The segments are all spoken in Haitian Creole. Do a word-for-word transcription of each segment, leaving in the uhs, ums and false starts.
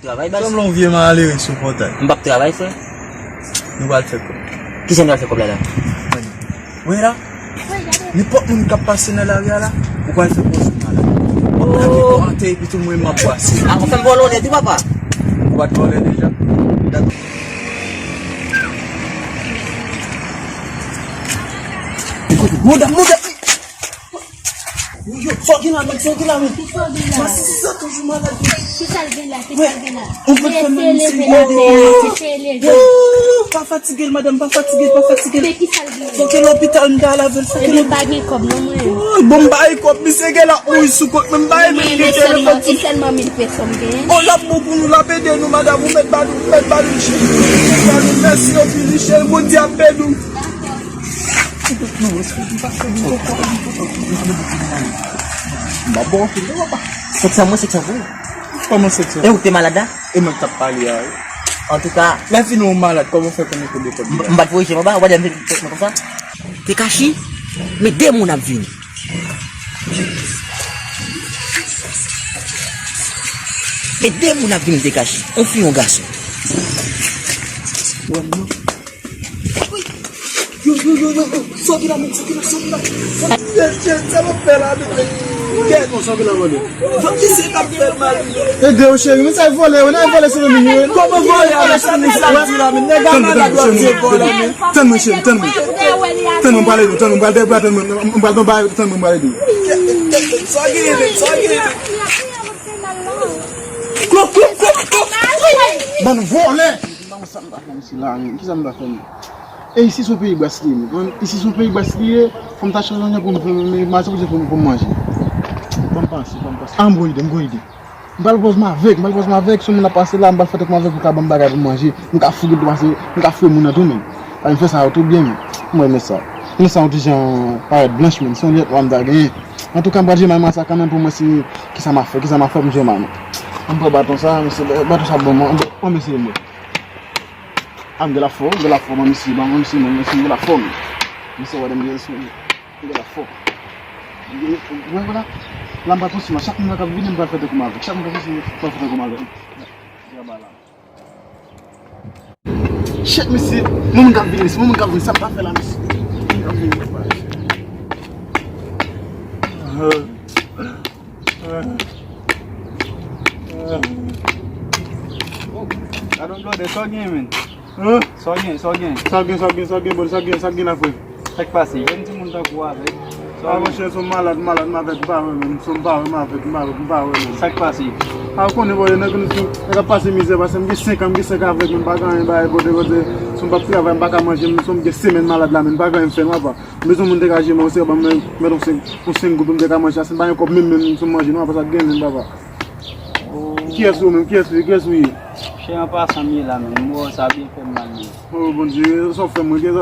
Travay, baz. Sanble yon vye malere sou pòtay. M p ap travay, frè. Nou pral fè kòb. Kisa n pral fè kòb la la? Wè la, nenpòt moun k ap pase nan lari a la, ou pral fè pòz ou malad. W ap lave kò atè epi tou mwen m ap brase. A, ou fè m vòlè tou, papa. Ou pa t vòlè deja. Mouda, mouda. Yo, sa w gen la menm, sa w gen la menm. Masisi sa toujou malad. Kisa l gen la, kisa l gen la? Ou konn fè menm misye gade. Yo, pa fatige l, madanm, pa fatige l, pa fatige l. Men kisa l gen? Fòk e lopital m ta al avè l, fòk e lopital. Epi m pa gen kòb non mwen. Bon, m ba l kòb, misye gen l ap mouri sou kont mwen, m ba l mil. Mwen gen telefòn. E sèlman mil peso m genyen. O, l ap bon pou nou, l ap ede nou, madanm, ou mèt ba nou, ou mèt ba nou, ou mèt ba nou, mèsi anpil, Michel, Bondye ap beni w. Sèt san mwen, sèt san pou ou. Kòman sèt san? E ou te malad la? E mwen k t ap pale a, wi. Antouka, lè fini ou malad, kòman w fè konnen ke de kòb li la? M pa t voye chen anba, ou pa janm fè mwen konsa. Tekashi, men de moun ap vini. Men de moun ap vini, Tekashi. Yon fi, yon gason. Wè m non. Yo, yo, yo, yo, yo, sa w gen la menm, sa w gen la, sa w gen la. Shit, shit, sa w ap fè la menm? Kèt. Bon, sa w gen la, mande. Fòk ki se k ap fè l mal. Ede yo, cheri, men sa e vòlè, yo, nan e vòlè sou nou, yo. Kòman vòlè avèk sa, men sa l di la, men nèg la malad, w ap di vòlè, men. Tann mwen, cheri, tann mwen. Tann mwen, m pral ede w, tann mwen, m pral ede w, tann mwen, m pral ede w. Sa w gen, men, sa w gen, men. Klok, klok, klok, klok. Bann vòlè. Sa m ta fè misye la menm? Kisa m ta fè menm? E isi se yon peyi bwès li ye menm. Isi se yon peyi bwès li ye. Fò m ta chanje yon jan pou m, pou m, pou m manje. Ban m panse, ban m panse. Ah, m gon ide, m gon ide. M pral pòz m avèk, m pral pòz m avèk. Si yon moun ap pase la, m pral fè tankou m avèk pou ka ban m bagay pou m manje. Nou ka foure tou pase, nou ka foure moun nan tou menm. Ay, m fè sa yo tou byen menm. M renmen sa. Mwen sa yon ti jan parèt blanch menm. Se yon liyèt nwa m ta genyen. Antouka, m pral jwe may mwen sa kanmenm pou mwen si kisa m ap fè, kisa m ap fè pou m jwe may mwen. An m pran baton sa, mesye, baton sa bon, mwen, mwen mesye mwen. A, m gen lafò, m gen lafò, mwen mesye, ban mwen mesye, mwen mesye, m gen lafò, men. Mesye, wè, m gen, m gen lafò. Wè, wè la. La, m pral pran sou mwen, chak moun k ap vini, m pral fè tankou m avèk. Chak moun k ap vini, m pral fè tankou m avèk. Shit, mesye. Moun k ap vini, moun k ap vini, sa m ta fè la, mesye? Moun k ap vini, papa. Gadon blòdè, sa w gen, menn? Sa w gen, sa w gen? Sa w gen, sa w gen, sa w gen, bòdè, sa w gen, sa w gen la, frè? Sa k pase? Jèn timoun tankou w avèk. A, monchè, si w malad, malad, m avèk, m pa wè menm. Si w m pa wè, m avèk, m pa wè, m pa wè menm. Sa k pase? A, ou konnen, bòdè, nèg, nèg ap pase mizè, paske m gen senk an, m gen senk avèk, men m pa gen anyen bay, bòdè, bòdè. Si m p ap travay, m pa ka manje, menm si m gen semèn malad la, men m pa gen anyen m fè non, apa. M bezwen moun te ka jere mwen, ou se ban mwen, mèt yon senk, yon senk goud pou m te ka manje, paske m pa gen kòb menm, menm si m manje non, apa sa k gen menm, papa. Kiyès ou menm? Kiyès ou ye? Kiyès ou ye? Chè, an pasan m ye la menm, m wè sa byen fè m mal menm. O Bondye, sa w fè mwen, jere m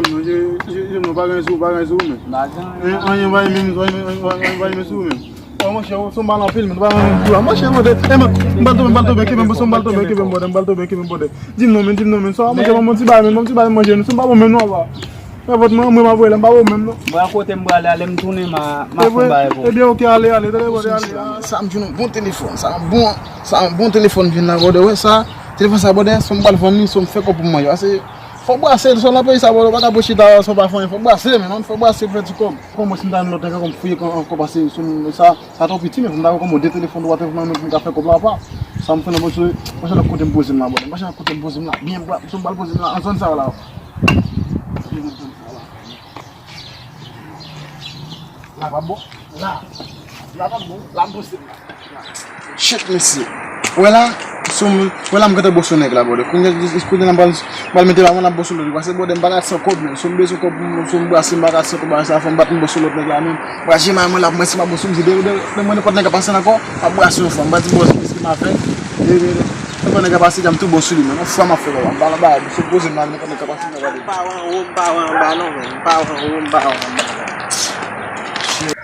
non, jere m non, pa gen anyen sou ou, pa gen anyen sou ou menm. Anyen, anyen pa gen menm, anyen pa gen menm sou ou menm. O monchè, ou se yon mal anpil menm, pa gen anyen sou ou la. Monchè, mande, e mwen, m pral tonbe, m pral tonbe, kenbe m, m pral tonbe, kenbe m bòdè, m pral tonbe, kenbe m bòdè. Di m non menm, di m non menm, sa w ap manje, ban m yon ti bagay menm, ban m yon ti bagay manje non, si m pa bon menm non, apa. Mèt vòt mwen, mwen m ap voye la, m pa bon menm non. Mwen a kote m prale a, lè m tounen, m a, m a fè yon bagay pou ou. Ebyen, ok, ale, ale, tande bòdè, ale. Sa m jwenn yon bon telefòn, sa yon bon, sa yon bon telefòn vin la, bòdè, wè sa, telefòn sa, bòdè, si m pral vann li, si m fè kòb pou m manje, paske fò w brase, si w nan peyi sa, bòdè, ou pa ka pou chita, si w pa fè anyen, fò w brase, men non, fò w brase pou fè ti kòb. Kòman si m ta jwenn lòt nèg ankò m fouye ankò, paske si m, sa, sa twò piti, men fò m ta kòmanse de telefòn, twa telefòn nan men pou m ka fè kòb la, apa. Sa m fè nan poze, m pa janm kote m poze m la, bòdè, m pa janm kote m poze m la, byen bra, si m pral poze m la, an zòn sa yo la. La pa bon. La. La pa bon. La posib. Shit, mesye. Wè la, sou m, wè la m gentan bòso nèg la, bòdè. Kounye a, kounye a m pral, m pral mete la, mwen ap bòso lòt. Paske, bòdè, m pa ka san kòb, men. Si m bezwen kòb, si m brase, m pa ka san kòb, sa fè m bat m bòso lòt nèg la, men. Brase, mwen la, mwen, si m ap bòso, m di, de, de, de, mwen, nenpòt nèg k ap pase ankò, m ap brase yon fwa, m pa di bòs, mesye, m avèk. E, e, e, nenpòt nèg k ap pase, m tou bòso li, men. Yon fwa m ap fè kòb la, m pa la, ba, m poze m la, nenpòt nèg k ap pase, m pa di. M pa wè anwo, m pa wè anba non, men. M pa wè anwo, m pa wè anba non.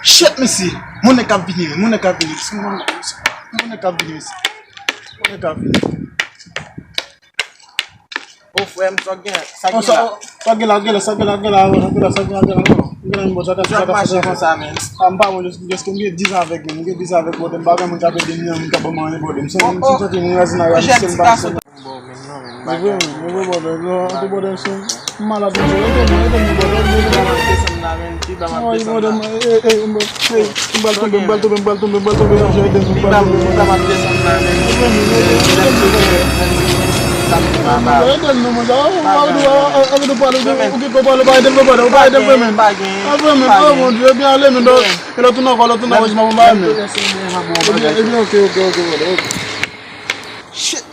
Shit, mesye. Moun nèg k ap vini, moun nèg k ap vini. Moun nèg k ap vini, mesye. Moun nèg k ap vini. O, frè m, sa w gen, sa w gen la? Sa w gen la, gen la, sa w gen la, gen la, sa w gen la, gen la, gen la. M gen nan bò, sa ta, sa ta, sa ta. A, m pa bon, jis, jis, m gen dis avèk, m gen dis avèk, bòdè, m pa gen moun k ap ede m, ni moun k ap ban m anyen, bòdè. M santi, m santi m razi nan razi, se m pa. Mwen vre, mwen vre, bòdè. Non, an tou bòdè, se m malad, mwen, ede mwen, ede mwen, bòdè, ede mwen. Ay, bòdè, mwen, ey, ey, mwen, ey, m pral tonbe, m pral tonbe, m pral tonbe, m pral tonbe, ede m, m pral tonbe, bòdè. Ede m, non, mwen, sa, ou pa, ou pa, ou pa, ou pa ede m, non, mwen, sa, ou pa ede m, ou pa ede m, ou pa ede m, mwen. Ah, vrèman, oh mon Dieu, ebyen, ale, men, non. E lè w tounen ankò, lè w tounen ankò, jis mwen, mwen, mwen. Ebyen, ebyen, ok, ok, ok, bòdè, ok. Shit.